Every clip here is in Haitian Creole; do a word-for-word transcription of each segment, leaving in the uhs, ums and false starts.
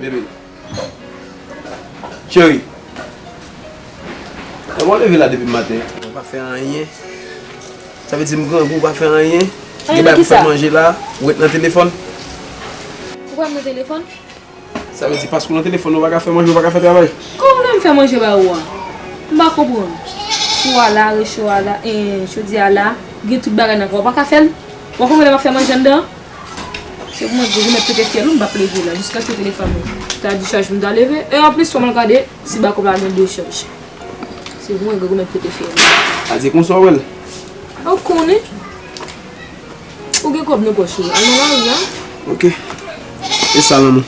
Bebe. Cheri. Lè w leve la depi maten. Ou pa fè anyen. Sa vle di m grangou, ou pa fè anyen. Anyen de kisa? Gen bagay pou fè manje la, ou ret nan telefòn. Ou pa nan telefòn? Sa vle di paske w nan telefòn, ou pa ka fè manje, ou pa ka fè travay. Kòman w vle m fè manje ba ou a? M pa konprann. Fou a la, recho a la, eh, chodi a la, gen tout bagay nan kò, ou pa ka fè l? Ou pa konprann lè m ap fè manje anndan? Se pou mwen gwo granmèt pete fyèl ou, m p ap leve la jiskaske telefòn mwen ta dichaj pou m ta leve. E anplis, fò m al gade si bakòp la gen dechaj. Se pou mwen gwo granmèt pete fyèl ou. A di konsa w wè l? Ou konnen. Ou gen kòb nan pòch ou. Al nan lari a. Ok. E sa, lanmou.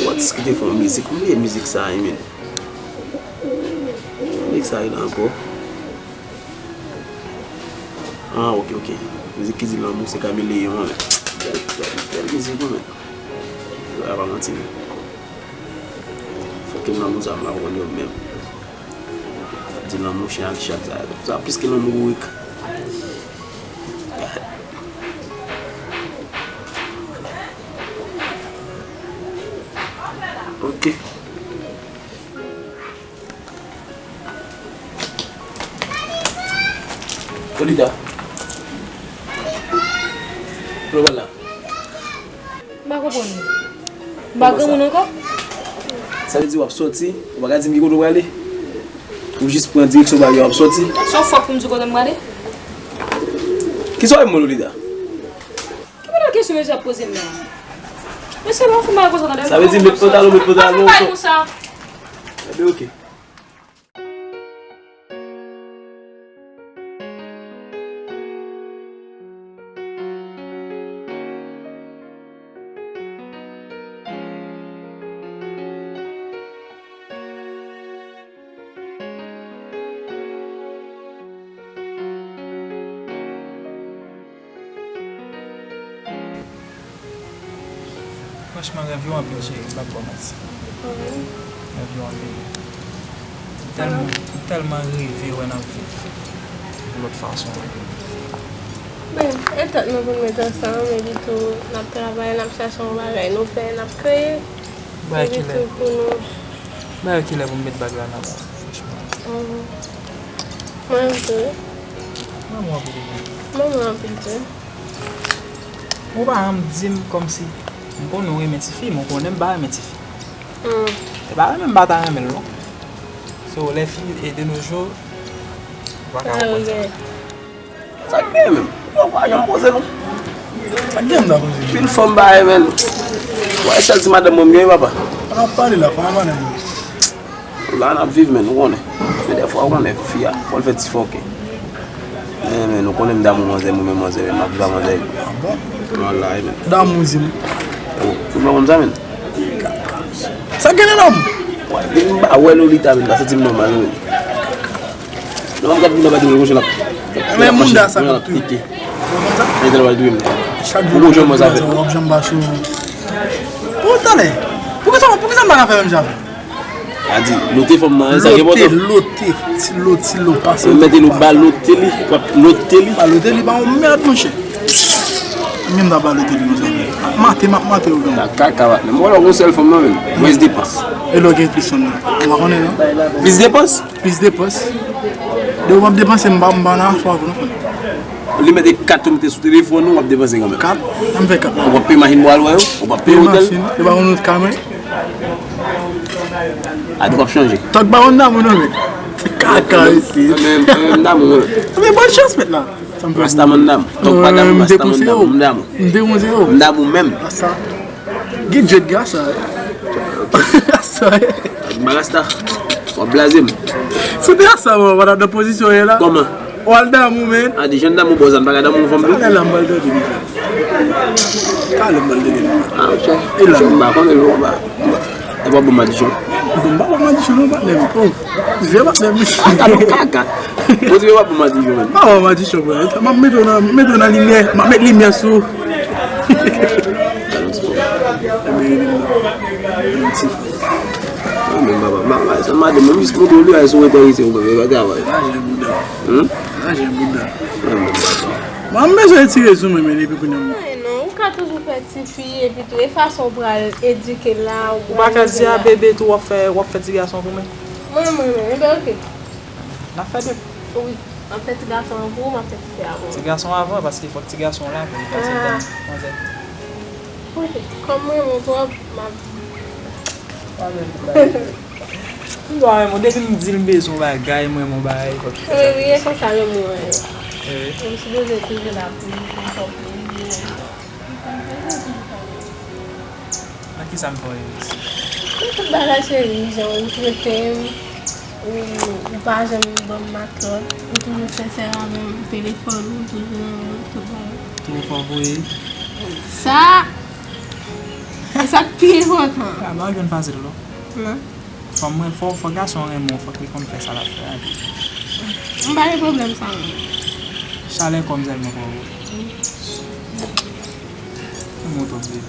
What? Ki te fè yon mizik? M bliye mizik sa a, men. Mizik sa a, e la ankò. Ah, ok, ok. Mizik ki di lanmou se kameleyon an, men. Bèl, bèl, bèl mizik, wi, men. Yo pa manti, men. Fòk lanmou sa, m pa konn yo menm. Di lanmou chen ak chat sa. Sa plis ke lanmou bourik. Ok. Olita. Global la. M pa konprann ou. M pa granmoun ankò? Sa vle di w ap sòti, ou pa ka di m ki kote w prale? Ou jis pran direksyon bagay yo, w ap sòti? Se yon fòt pou m di w kote m prale? Kisa w ap mande Lolita? Ki modèl kesyon mesye ap poze m la? Mesye, lè w fin bagay konsa, tande m. Sa vle di met pantalon, met pantalon. Pa fè bagay konsa. Ebyen, ok. Franchman, rèv yo anpil, cheri, m p ap ba w manti. Rèv yo anpil. M tèlman, m tèlman reve wè n ap viv yon lòt fason. Men, e tèt nou pou n met ansanm, epi tou, n ap travay, n ap chache yon bagay nou fè, n ap kreye. Bagay ki lè, epi tou pou nou. Bagay ki lè pou m met bag la nan men w, franchman. Mwen menm tou, wi. Mwen mwen anpil tou. Mwen mwen anpil tou. Ou pa janm di m kòmsi, m konnen w renmen tifi, men w konnen m pa renmen tifi. Hmm. E pa renmen m pa ta renmen l non. So, les filles de nos jours, ou pa ka konprann sa. Sa k genyen menm? Ou pa janm poze non. Sa k genyen m ta poze? Pil fanm pa renmen l. Ou wè sèl ti madanm mwen m genyen papa. Pa pale la, pa madanm mwen. La n ap viv, men, ou konnen. Men dèfwa, ou konnen, fi a, fò l fè ti fòkè. Men, men, ou konnen m damou manzè, mwen menm manzè, men m ap viv a manzè. Ah bon? Wala, men. Damou, di m. Oh, ou pa konn sa, men? Sa gen nan damou? Wè, depi m pa wè Lolita, men, m pa santi m nòmal, men. Non, m gad moun nan pa di mwen konsa l ap. Men moun da sa k ap touye. Pike. Ou konn sa? Nèg la pral touye m. Chak jou w ap janm sa fè. W ap janm ba sou. Pou talè. Poukisa, poukisa m pa ka fè menm jan avè w? A di, lote fanm nan, sa ki enpòtan. Lote, lote, ti lo, ti lo, pase. Ou mete lo ba lote li, w ap lote li. Ba lote li, ba yon mèd, monchè. Mwen menm ta ba lote li konsa. M ap mate, m ap mate yo, gang. Sa kaka, pa menm. Wè, lè w gon sèl fanm nan, menm. Mwens depans. E lè w gen plis fanm nan? Ou pa konnen, non? Plis depans? Plis depans. Depi w ap depanse, m pa, m pa nan afè avè w non. Li mete kat ou mete sou telefòn ou, w ap depanse kanmenm. Kat? Sa m fè kat la? W ap peye machin pou al wè yo, w ap peye otèl. Peye machin, yo pa konn lòt ka mwen. A di w ap chanje. Tòt pa konn damou non, men. Se kaka, isi. Men, men, men, damou, men. Men, bòn chans, mèt la. Sa m fè pou ou? Rasta man damou. Tòt pa damou, rasta man damou, m damou. M dekonse yo. M dekonse yo. M damou menm. Rasta. Gen djèt gen asa, wi. Asa, wi. Ba rasta. W ap blaze m. Si w te asa, mwen, w pa t ap nan pozisyon w ye la. Kòman? W al damou, men. A, di jan damou bòz la, m pa ka damou yon fanm tou. Talè la, m pral tande deja. Talè, m pral tande deja. A, ok. E la, m pa konnen, m pa. E pa bon madichon. M pa bon madichon non, patnè m. Oh, vye patnè m. Kaka, kaka. Ou di yo pa bon madichon menm. M pa bon madichon, bro. M ap mete w nan, mete w nan limyè, m ap met limyè sou. Gade yon ti fò. Ebyen, yon ti fò. Non, men papa, ma, ma, sa madanm, mwen jis montre w li, ay, sou entèrese w, bebe, pa travay. Hmm? Manje bouda. Mwen bezwen retire sou mwen, men depi kounye a. Ay non, ou ka toujou fè tifi, epi tou, e fason w pral edike l la, ou pa ka di a bebe tou, w ap fè, w ap fè ti gason pou mwen. Mwen, mwen, mwen, enben, oke. N ap fè de. Wi, m ap fè ti gason an pou ou, m ap fè tifi a pou mwen. Ti gason avan, paske fòk ti gason la, pou li pase dan manzè. Oke, kòm mwen, mwen twòp, m ap M pa renmen bagay. M pa renmen, depi m di l m bezwen yon bagay, m renmen yon bagay, fòk li fè sa. Wi, wi, e konsa lanmou an ye. Wi. Ou sipoze toujou la pou li, pou l fè w plezi. Nan kisa m fè w erè? Nan tout bagay, cheri, jan ou trete m, ou, ou pa janm ban m matlòt, ou toujou sensè avè m, telefòn ou toujou nan men m, tout bagay. Twò fò vre. Sa, e sa k pi enpòtan. A, bagay yo jwenn fasil, non? Non. Fanm mwen, fò, fò gason renmen w, fòk li konn fè sa l ap fè a tou. M pa gen pwoblèm sa, mwen. Chalè kò m sèlman fò. Renmen w twòp, baby.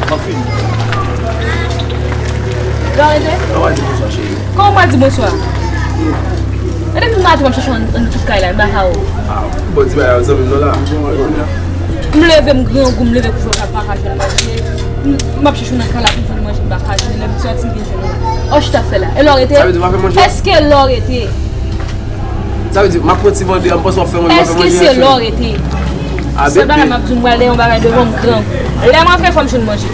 Anpil. Lò rete? Kòman w di bonswa, cheri? Kòman w pral di bonswa? E depi maten m ap chèche w anndan tout kay la, m pa ka wè w. Ah, bon, ti bagay, zanmi m nan la. M leve, m grangou, m leve pou jodi a, m pa ka jwenn manje. M, m ap chèche w nan kay la pou m jwenn manje, m pa ka jwenn. Lè m sòti, m vin jwenn ou la. Ò, chita fè la. E lò rete? Sa vle di w pa fè manje? Èske lò rete? Sa vle di, m ap pran ti vande a, m panse w ap fè manje, w ap fè manje. Èske se lò rete? Sèl bagay m ap di w, m pral dèyè yon bagay devan m gran. Lè m rantre, fò m jwenn manje.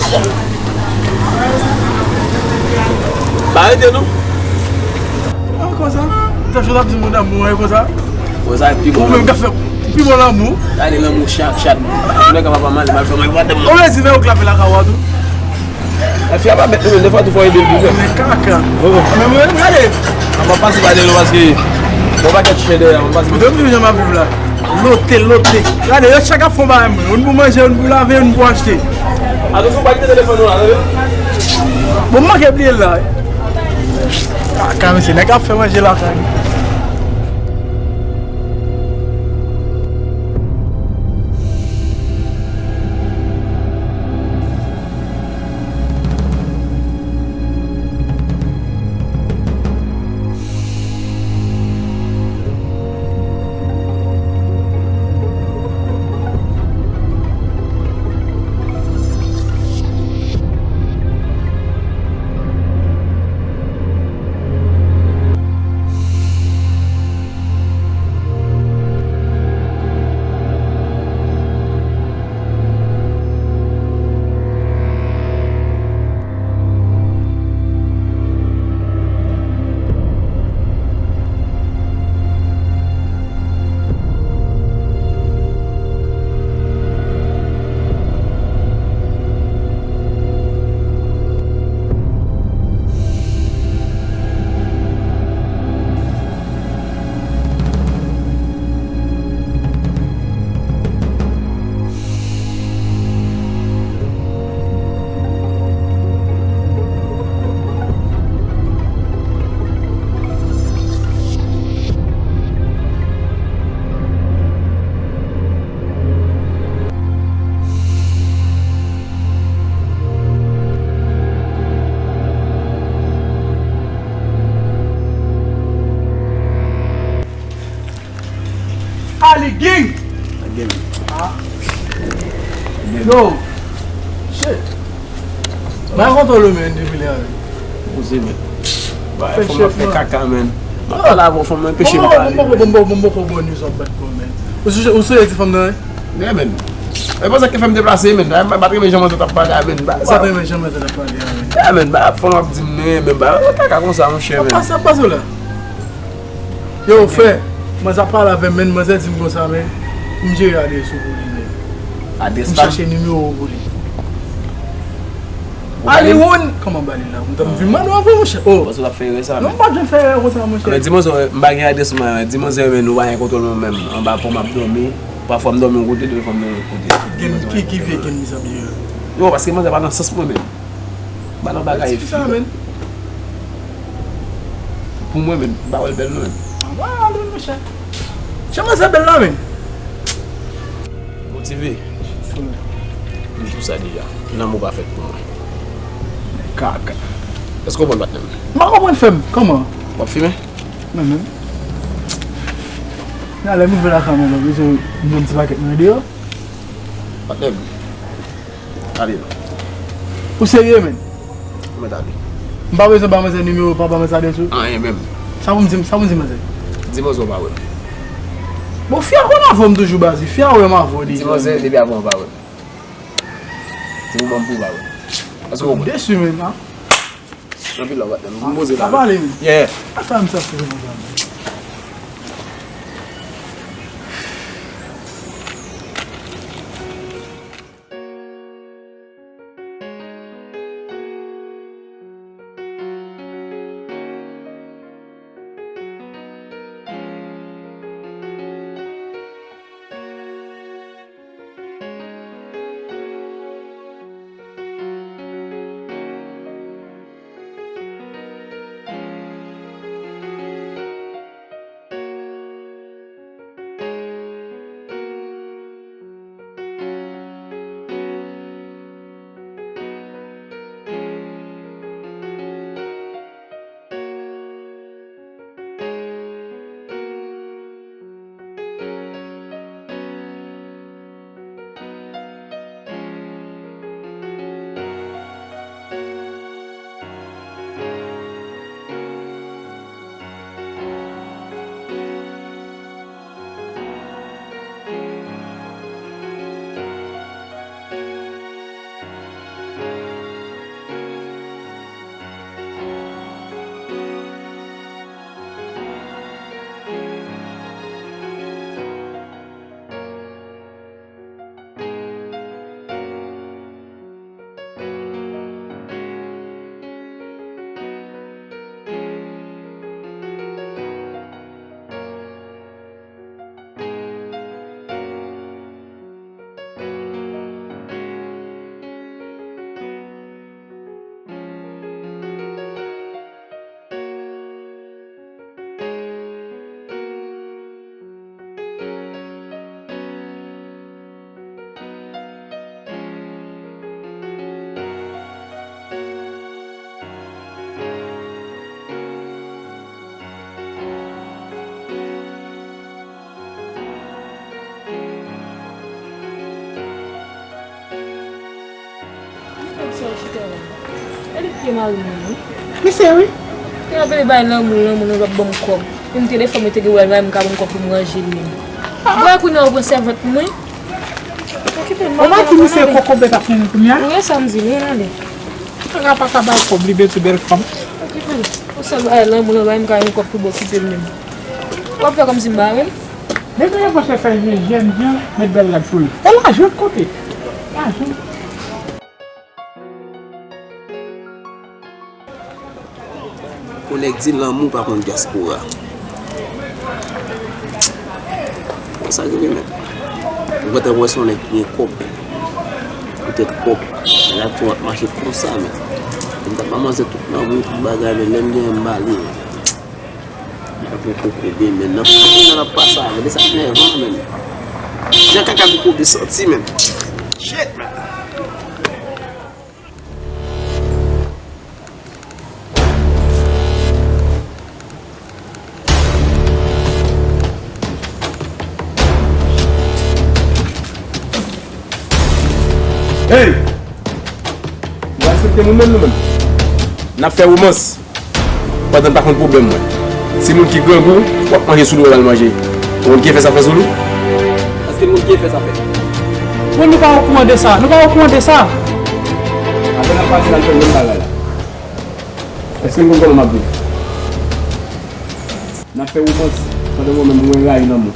Pa rete non. Ah, konsa? Tanchon ap di moun lanmou an konsa? Konsa pi bon. Ou menm k ap fè pi bon lanmou. Gade lanmou chat, chat. Moun nan ka pa mal, mal fè mal, pa tèm. Ou vle di men ou k lave lakay ou a tou? Fi a pa bèt non, men defwa tou fò ede l tou frè. Men kaka. Men mwen menm gade. An pa pase pa dèyè nou paske yon pakèt chen dèyè an pase. Kote m di w jan m ap viv la? Lote, lote. Gade, yo chak ap fè yon bagay mwen. Youn pou manje, youn pou lave, youn pou achte. Atansyon, pa kite telefòn ou la, tande? Bon, m manke bliye l la. Kaka, mesye, nèg ap fè manje lakay. Ali gang! Gang. Ah. Yo. Shit. Mwen kontwole men depi lè a. Poze men. Bay fò mwen fè kaka men. Mwen pale avè w fò mwen peche m pale. Bon, bon, bon, bon, bon, bon, bon, bon, news an bat bon men. Ou sou, ou sou ti fanm nan, wi? Yeah, men. E pou sa ki fè m deplase, men. Mwen pa t renmen jan manzè t ap pale a, men. Ou pa t renmen jan manzè t ap pale a, men. Yeah, men. Ba, fò m ap di m, men, men, ba, kaka konsa, monchè, men. Sa pase, sa pase la. Yo, frè, manzè ap pale avè m, men, manzè di m konsa, men. M jere adrès ou pou li, men. Adrès pa? M chache nimewo ou pou li. Hollywood! Kòman ba li la? M t ap vin mande w avan, monchè. Oh! Paske w t ap fè erè sa, non, men. M pa t janm fè erè konsa, monchè. Men di manzè, m pa gen adrès mwen, di manzè, men nou pa gen kontwòl mwen menm. Anba pon m ap dòmi. Pafwa m dòmi yon kote, de fwa m dòmi yon kote. Gen ki, ki vye gen mizè byen. Yo, paske manzè pa nan sans mwen menm. Ba nan bagay. Ti sa, men. Pou mwen menm, m pa wè l bèl non, men. Ah, wè, alò, monchè. Jan manzè bèl la, men. Motive. Wi. M di w sa deja. Lanmou pa fèt pou mwen. Kaka. Èske w konprann, patnè m? M pa konprann, frè m. Kòman? W ap fimen? Mwen menm. Nan lè m rive lakay mwen, m bezwen m jwenn ti pakèt mwen deyò. Patnè m. Ale non. Ou serye, menn? Mwen t ale. M pa bezwen ba manzè nimewo pa ba manzè adrès ou? Anyen menm. Sa pou m di, sa pou m di manzè? Di manzè w pa wè m. Bon, fi a konn avè m toujou, baz. Fi a wè m avè w deja. Di manzè depi avan w pa wè m. Di manman m pou w pa wè m. Èske w konprann? Desi menm, a. Anpil love, patnè m. M poze la. Ap pale, wi. Yeah. Ap fè m sa, frè mwen. Misye wi. Te ap vle bay lanmou, lanmou, nan l ap ban m kòb. Menm telefòn mwen te gen wè l bay m ka ban m kòb pou m ranje l menm. Bwè kounye a ou pran sèvant mwen. Okipe l, ou pa di misye kokobe t ap mennen kounye a? Ou wè sa m di, men ale. Kaka pa ka bay kòb li beti bèl fanm. Okipe l. Ou sèl bay lanmou, nan bay m ka yon kòb pou bò okipe l menm. W ap fè kòmsi m pa wè l? Depi yon fwa se fè jèn jan, met bèl rad sou li. E lajan kote? Lajan. Yon nèg di lanmou pa konn dyaspora. Sa ki vin menm. Ou gentan wè se yon nèg ki gen kòb. Poutèt kòb. Nèg la tou ap mache konsa, men. M t ap ba manzè tout lanmou, tout bagay, men lè m genyen m ba li, men. Nèg la poko koube, men nan fouti nan ap pase a, gade sa k nèvan, men. Jan kaka pou koube santi, men. Shit, men. Hey! Ou respekte moun menm nou menm? N ap fè womans. Pandan n pa konn pwoblèm mwen. Si moun ki grangou, w ap manje sou li w al manje. Ou konn ki efè sa fè sou li? Èske moun ki efè sa fè? Bon, nou pa okouran de sa. Nou pa okouran de sa. Apre n ap pase n al fè menm bagay la. Èske n konn kòman m ap viv? N ap fè womans pandan mwen menm mwen rayi lanmou.